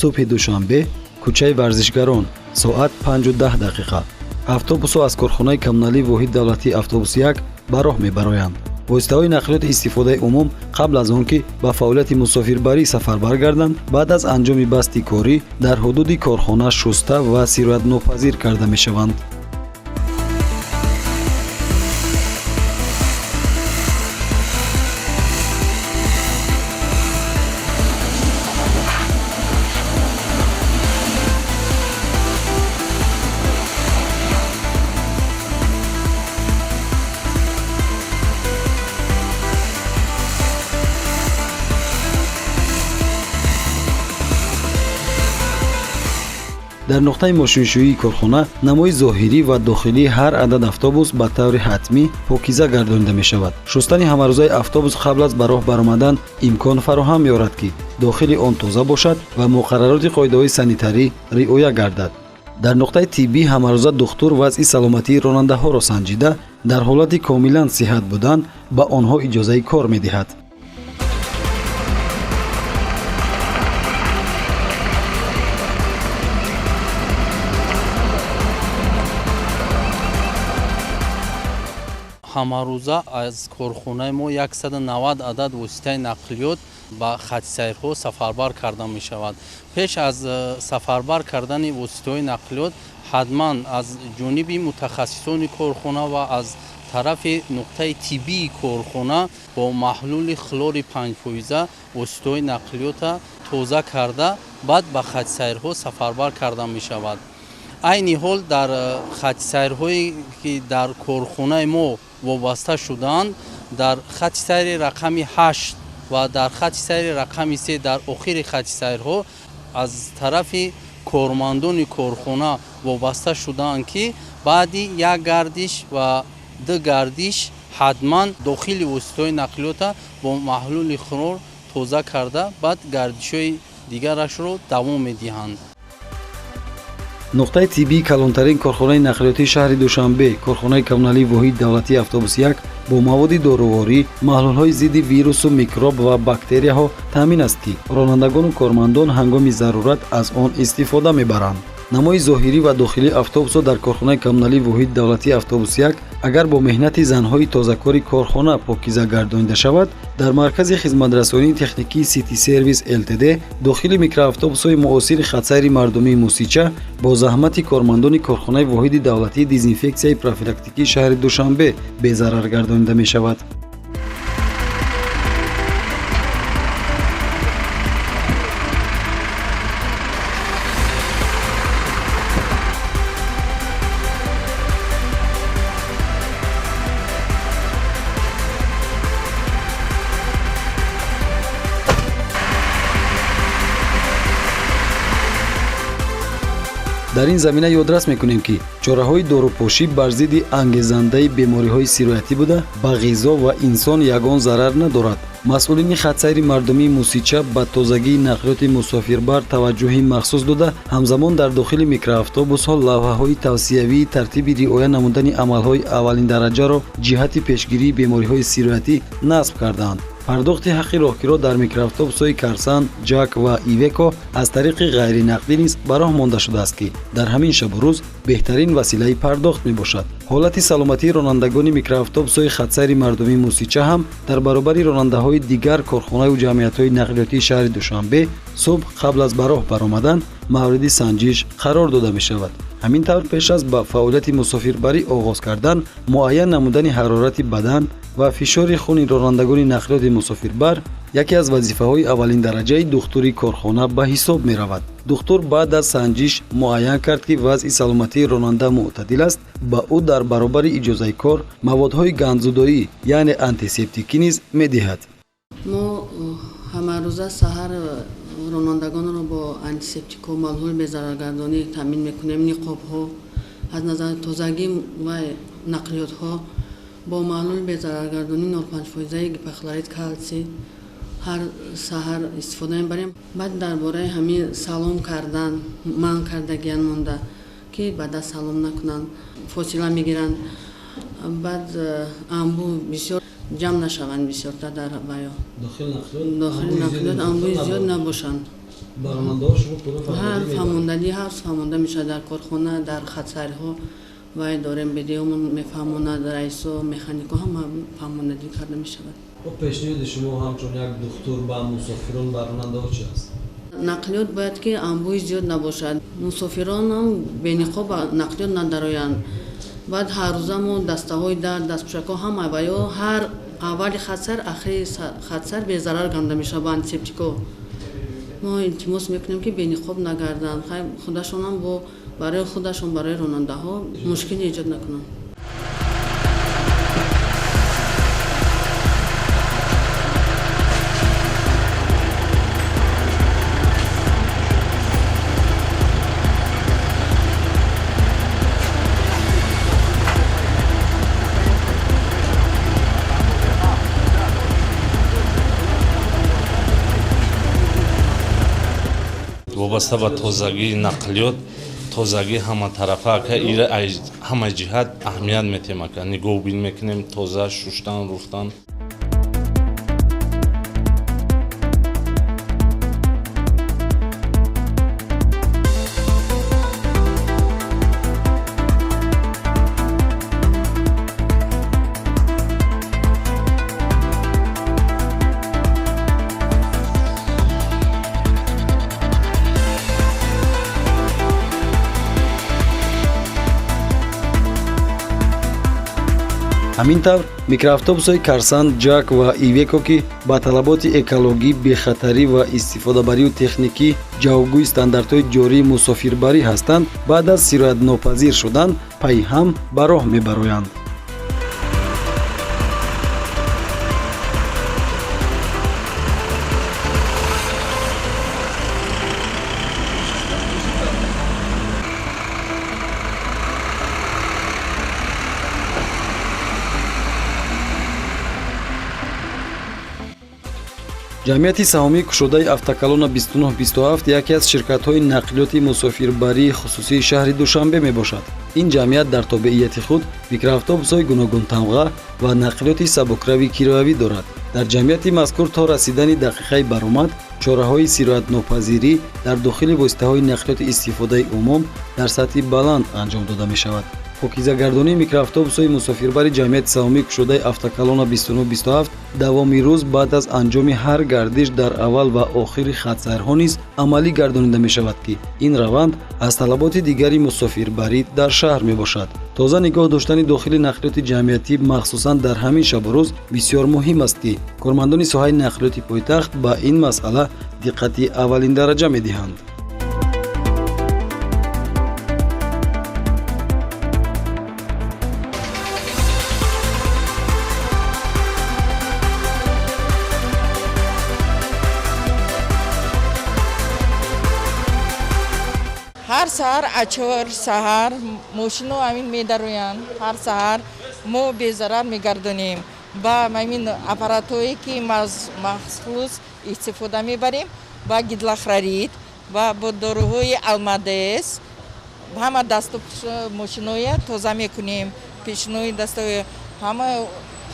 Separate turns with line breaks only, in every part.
Субҳи душанбе, кӯчаи Варзишгарон, соат 5:10. Автобусҳо аз корхонаи коммуналии воҳиди давлатии автобус 1 ба роҳ мебароянд. Воситаҳои нақлиёти истифодаи умум қабл аз он ки ба фаъолияти мусофирбарӣ сафарбар гарданд, баъд аз анҷоми басти корӣ дар ҳудуди корхона шуста ва сироятнопазир карда мешаванд. Дар нуқтаи мошиншӯии корхона намои зоҳирӣ ва дохилии ҳар адад автобус ба таври ҳатмӣ покиза гардонида мешавад. Шустани ҳамарӯзаи автобус қабл аз ба роҳ баромадан имкон фароҳам меорад, ки дохили он тоза бошад ва муқаррароти қоидаҳои санитарӣ риоя гардад. Дар нуқтаи тиббӣ ҳамарӯза духтур вазъи саломатии ронандаҳоро санҷида, дар ҳолати комилан сиҳат будан ба онҳо иҷозаи кор медиҳад.
Ҳамарӯза аз корхонаи мо 190 адад воситаи нақлиёт ба хатсайрҳо сафарбар карда мешавад. Пеш аз сафарбар кардани воситаҳои нақлиёт ҳатман аз ҷониби мутахассисони корхона ва аз тарафи нуқтаи тиббии корхона бо маҳлули хлори 5% воситаҳои нақлиёта тоза карда, баъд ба хатсайрҳо сафарбар карда мешавад. Айни ҳол дар хатсайрҳое ки дар корхонаи мо вобаста шудаанд, дар хати сайри рақами 8 ва дар хати сайри рақами 3 дар охири хати сайрҳо аз тарафи кормандони корхона вобаста шудаанд, ки баъди як гардиш ва ду гардиш ҳатман дохили воситаҳои нақлиёта бо маҳлули хлор тоза карда, баъд гардишҳои дигарашро давом медиҳанд.
Нуқтаи тиббии калонтарин корхонаи нақлиётии шаҳри Душанбе, корхонаи коммуналии воҳиди давлатии автобус 1 бо маводи доруворӣ, маҳлулҳои зидди вирусу микроб ва бактерияҳо таъмин аст, ки ронандагону кормандон ҳангоми зарурат аз он истифода мебаранд. Намои зоҳирӣ ва дохилии автобусҳо дар корхонаи коммуналии воҳиди давлатии автобус 1 агар бо меҳнати занҳои тозакори корхона покиза гардонида шавад, дар маркази хизматрасонии техникии Сити Сервис ЛТД дохили микроавтобусҳои муосири хатсайри мардумии Мусича бо заҳмати кормандони корхонаи воҳиди давлатии дезинфексияи профилактикии шаҳри Душанбе безарар гардонида мешавад. Дар ин замина ёдрас мекунем, ки чораҳои дорупошӣ бар зидди ангезандаи бемориҳои сироятӣ буда, ба ғизо ва инсон ягон зарар надорад. Масъулини хатсайри мардумии Мусича ба тозагии нақлиёти мусофирбар таваҷҷӯҳи махсус дода, ҳамзамон дар дохили микроавтобусҳо лавҳаҳои тавсиявии тартиби риоя намудани амалҳои аввалиндараҷаро ҷиҳати пешгирии бемориҳои сироятӣ насб кардаанд. Пардохти ҳаққи роҳкиро дар микроавтобусҳои Карсан, Ҷак ва Ивеко аз тариқи ғайринақдӣ низ ба роҳ монда шудааст, ки дар ҳамин шабу рӯз беҳтарин василаи пардохт мебошад. Ҳолати саломатии ронандагони микроавтобусҳои хатсайри мардумии Мусича ҳам дар баробари ронандаҳои дигар корхонаю ҷамъиятҳои нақлиётии шаҳри Душанбе субҳ қабл аз ба роҳ баромадан мавриди санҷиш қарор дода мешавад. Ҳамин тавр, пеш аз ба фаъолияти мусофирбарӣ оғоз кардан, муайян намудани ҳарорати бадан ва фишори хуни ронандагони нақлиёти мусофирбар яке аз вазифаҳои аввалиндараҷаи духтури корхона ба ҳисоб меравад. Духтур баъд аз санҷиш муайян кард, ки вазъи саломатии ронанда мӯътадил аст, ба ӯ дар баробари иҷозаи кор маводҳои гандзудоӣ, яъне антисептикӣ низ медиҳад.
Мо ҳамарӯза саҳар ронандагонро бо антисептикҳо, маҳлули безараргардонӣ таъмин мекунем, ниқобҳо, аз назари тозагӣ ва нақлиётҳо бо маҳлули безараргардонӣ 0,5% гипохлорид калсий ҳар саҳар истифода мебарем. Баъд дар бораи ҳамин салом кардан манъ кардагиян монда, ки ба даст салом накунанд, фосила мегиранд. Баъд анбӯ бисёр ҷамъ нашаванд, бисёртар дар баё дохили нақлиёт анбӯи зиёд набошанд.
Ба ронандаҳо шумо пурра
ҳар фаҳмондадӣ ҳар фаҳмонда мешавад дар корхона, дар хатсайрҳо вай дорем, бедиёмон мефаҳмонад, раисо, механико ҳама фаҳмондадӣ карда мешавад.
Пешниҳоди шумо ҳамчун як духтур ба мусофирон, ба ронандаҳо чи аст?
Нақлиёт бояд ки анбӯҳи зиёд набошад, мусофиронам бениқоб нақлиёт надароянд. Баъд ҳаррӯза мо дастаҳои дар дастпӯшакҳо ҳама ва ё ҳар аввали хатсайр, ахири хатсайр безарар гардонида мешавад ба антисептикҳо. Мо илтимос мекунем, ки бениқоб нагарданд, худашонам бо барои худашон, барои ронандаҳо мушкиле эҷод накунанд.
Вобаста ба тозагии нақлиёт, тозагӣ ҳаматарафа ака, ира ҳама ҷиҳат аҳамият метиҳем ака, нигоҳубин мекунем, тоза шуштан, руфтан.
Ҳамин тавр микроавтобусҳои Карсан, Ҷак ва Ивеко, ки ба талаботи экологӣ, бехатарӣ ва истифодабарию техникӣ ҷавобгӯи стандартҳои ҷории мусофирбарӣ ҳастанд, баъд аз сироятнопазир шудан пайҳам ба роҳ мебароянд. Ҷамъияти саҳомии кушодаи Автоколона 2927 яке аз ширкатҳои нақлиёти мусофирбарии хусусии шаҳри Душанбе мебошад. Ин ҷамъият дар тобеияти худ микроавтобусҳои гуногунтамға ва нақлиёти сабукрави кироявӣ дорад. Дар ҷамъияти мазкур то расидани дақиқаи баромад чораҳои сироятнопазирӣ дар дохили воситаҳои нақлиёти истифодаи умум дар сатҳи баланд анҷом дода мешавад. Покизагардонии микроавтобусҳои мусофирбари ҷамъияти саҳомии кушодаи Автоколона 2927 давоми рӯз баъд аз анҷоми ҳар гардиш дар аввал ва охири хатсайрҳо низ амалӣ гардонида мешавад, ки ин раванд аз талаботи дигари мусофирбарӣ дар шаҳр мебошад. Тоза нигоҳ доштани дохили нақлиёти ҷамъиятӣ махсусан дар ҳамин шабу рӯз бисёр муҳим аст, ки кормандони соҳаи нақлиёти пойтахт ба ин масъала диққати аввалиндараҷа медиҳанд.
Ҳар саҳар ачор саҳар мошино ҳамин медароянд. Ҳар саҳар мо безарар мегардонем. Ба ҳамин аппаратҳое ки махсус истифода мебарем, ба гидлохлорид ва бо доруҳои Алмадес ҳама дасту мошиноя тоза мекунем. Пешинои дастои ҳама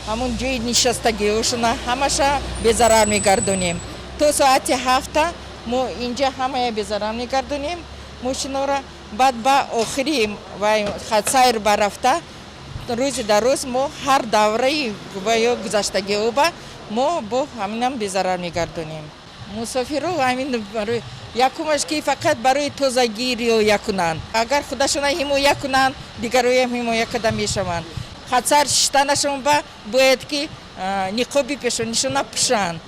ҳамон ҷои нишастагиҳошона ҳамаша безарар мегардонем. То соати 7 мо инҷа ҳамая безарар мегардонем мошинора. Баъд ба охири хатсайр барафта рӯзи дар рӯз мо ҳар давраи ё гузаштагиҳоба мо бо ҳаминам безарар мегардонем. Мусофиро ҳамин якумаш ки фақат барои тозагӣ риоя кунанд. Агар худашона ҳимоя кунанд, дигароям ҳимоя карда мешаванд. Хатсайр шиштанашон ба бояд ки ниқоби пешонишона пӯшанд.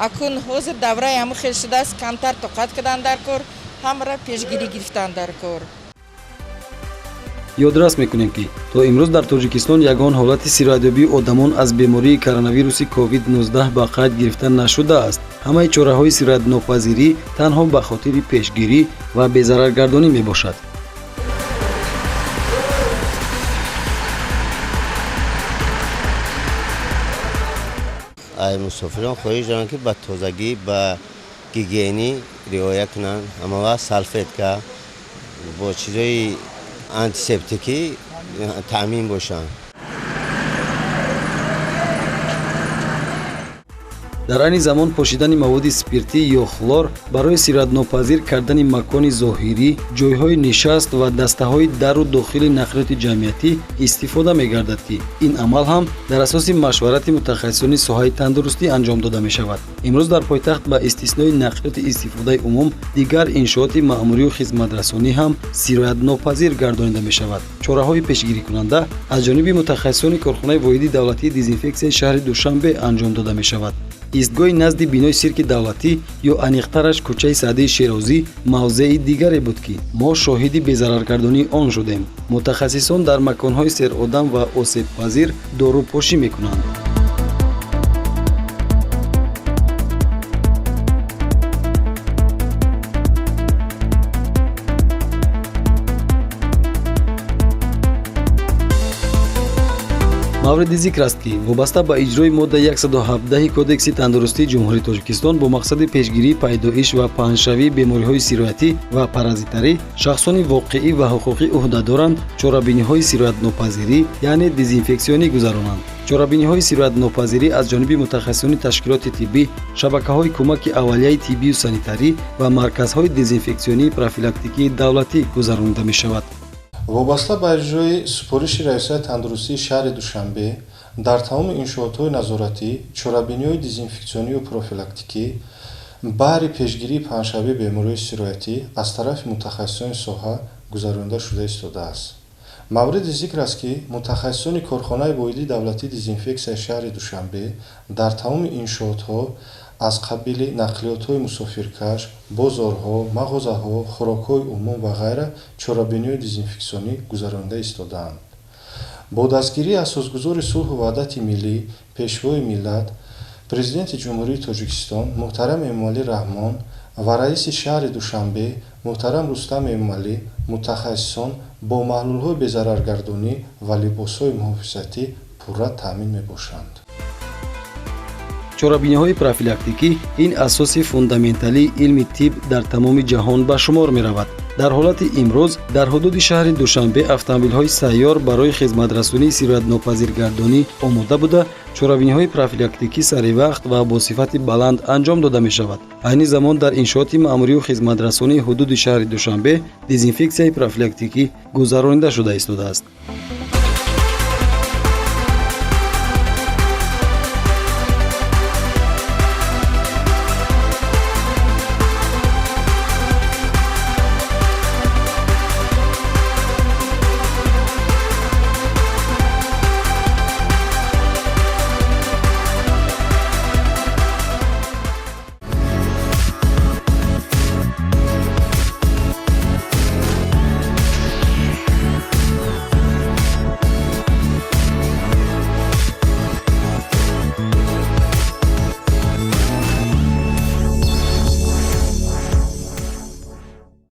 Акун ҳозир давраи ҳамин хел шудааст, камтар тоқат кардан дар кор, ҳамаро пешгирӣ гирифтан дар кор.
Ёдрас мекунем, ки то имрӯз дар Тоҷикистон ягон ҳолати сироятёбии одамон аз бемории коронавируси COVID-19 ба қайд гирифта нашудааст. Ҳамаи чораҳои сироятнопазирӣ танҳо ба хотири пешгирӣ ва безараргардонӣ мебошад.
Ай мусофирон хоҳиш дорам, ки ба тозагӣ, ба гигиенӣ риоя кунанд. Ҳама вақт салфетка бо чизҳои антисептикӣ таъмин бошанд.
Дар айни замон пошидани маводи спиртӣ ё хлор барои сироятнопазир кардани макони зоҳирӣ, ҷойҳои нишаст ва дастаҳои дару дохили нақлиёти ҷамъиятӣ истифода мегардад, ки ин амал ҳам дар асоси машварати мутахассисони соҳаи тандурустӣ анҷом дода мешавад. Имрӯз дар пойтахт ба истиснои нақлиёти истифодаи умум дигар иншооти маъмурию хизматрасонӣ ҳам сироятнопазир гардонида мешавад. Чораҳои пешгирикунанда аз ҷониби мутахассисони корхонаи воҳиди давлатии дезинфексияи шаҳри Душанбе анҷом дода мешавад. Истгоҳи назди бинои сирки давлатӣ ё аниқтараш кӯчаи Саъдии Шерозӣ мавзеи дигаре буд, ки мо шоҳиди безараргардонии он шудем. Мутахассисон дар маконҳои серодам ва осебпазир дорупошӣ мекунанд. Мавриди зикр аст, ки вобаста ба иҷрои моддаи 117 Кодекси тандурустии Ҷумҳурии Тоҷикистон бо мақсади пешгирии пайдоиш ва паҳншавии бемориҳои сироятӣ ва паразитарӣ шахсони воқеӣ ва ҳуқуқӣ ӯҳдадоранд чорабиниҳои сироятнопазирӣ, яъне дезинфексионӣ гузаронанд. Чорабиниҳои сироятнопазирӣ аз ҷониби мутахассисони ташкилоти тиббӣ, шабакаҳои кӯмаки аввалияи тиббию санитарӣ ва марказҳои дезинфексионии профилактикии давлатӣ гузаронида мешавад.
Вобаста ба иҷрои супориши Раёсати тандурустии шаҳри Душанбе дар тамоми иншоотҳои назоратӣ чорабиниҳои дезинфексионию профилактикӣ баҳри пешгирии паҳншавии бемориҳои сироятӣ аз тарафи мутахассисони соҳа гузаронида шуда истодааст. Мавриди зикр аст, ки мутахассисони корхонаи воҳиди давлатии дезинфексияи шаҳри Душанбе дар тамоми иншоотҳо аз қабили нақлиётҳои мусофиркаш, бозорҳо, мағозаҳо, хӯрокҳои умум ва ғайра чорабиниҳои дезинфексионӣ гузаронида истодаанд. Бо дастгирии асосгузори сулҳу ваҳдати миллӣ, пешвои миллат, Президенти Ҷумҳурии Тоҷикистон муҳтарам Эмомалӣ Раҳмон ва раиси шаҳри Душанбе муҳтарам Рустам Эмомалӣ мутахассисон бо маҳлулҳои безараргардонӣ ва либосҳои муҳофизатӣ пурра таъмин мебошанд.
Чорабиниҳои профилактикӣ ин асоси фундаменталии илми тиб дар тамоми ҷаҳон ба шумор меравад. Дар ҳолати имрӯз дар ҳудуди шаҳри Душанбе автомобилҳои сайёр барои хизматрасонии сироятнопазиргардонӣ омода буда, чорабиниҳои профилактикӣ саривақт ва бо сифати баланд анҷом дода мешавад. Айни замон дар иншооти маъмурию хизматрасонии ҳудуди шаҳри Душанбе дезинфексияи профилактикӣ гузаронида шуда истодааст.